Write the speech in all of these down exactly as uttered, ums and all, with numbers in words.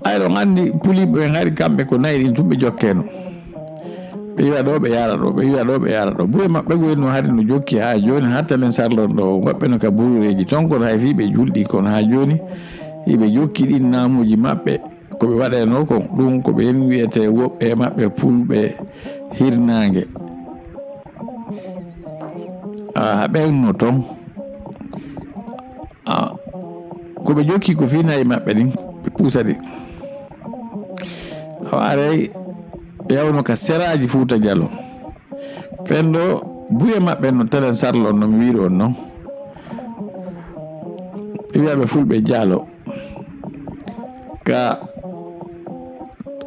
Ay, ɗon anndi puliiɓe ɓen hari kamɓe ko nayi ɗin tun ɓe jokkeno. Ɓe wi'a ɗo, ɓe yaara ɗo, ɓe wi'a ɗo, ɓe yaara ɗo. Buye maɓɓe go no hari no jokki haa jooni, haa telen sarlon ɗo, woɓɓe no ka burureeji ton, kono hay fii ɓe julɗi, kono haa jooni, hiɓe jokki ɗin naamuuji maɓɓe. Ko ɓe waɗayno kon, ɗum ko ɓen wi'ete woɓɓe e maɓɓe pulɓe hirnaange. A, ɓen no ton. A, ko ɓe jokki ko fii nayi maɓɓe ɗin, ɓe puusa ɗi. Awa aray yawno ka seraaji Fuuta Jalo. Fen ɗo buye maɓɓe no telen sarlon no mi wiiri on non. Ɓe wi'a ɓe fulɓe Jalo. Ka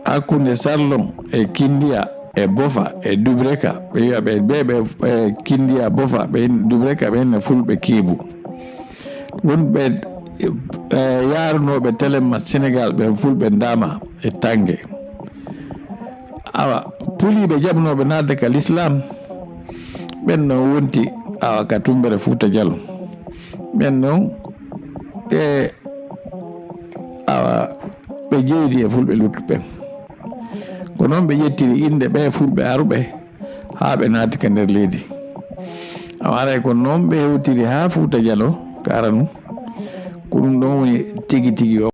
hakkunde sarlon e Kindiya e Bofa e Dubreka, ɓe wi'a ɓe, ɓe, ɓe, e Kindiya, Bofa, ɓe in-, Dubreka, ɓe inna fulɓe Keebu. Wonɓe, e, yaarunooɓe telemma Senegal, ɓen fulɓe Ndaama e Tannge. Awa, puliiɓe jaɓnooɓe naatde ka Lislaam, ɓen no wonti, awa, ka Tummbere Fuuta Jalo. Ɓen non, ɓe, awa, ɓe jeydi e fulɓe luttuɓe ɓen. Ko non ɓe ƴettiri innde ɓe fulɓe aruɓe haa ɓe naati ka nder leydi. Awa, aray ko non ɓe hewtiri haa Fuuta Jalo ka aranu. Ko ɗum ɗon woni tigi tigi o.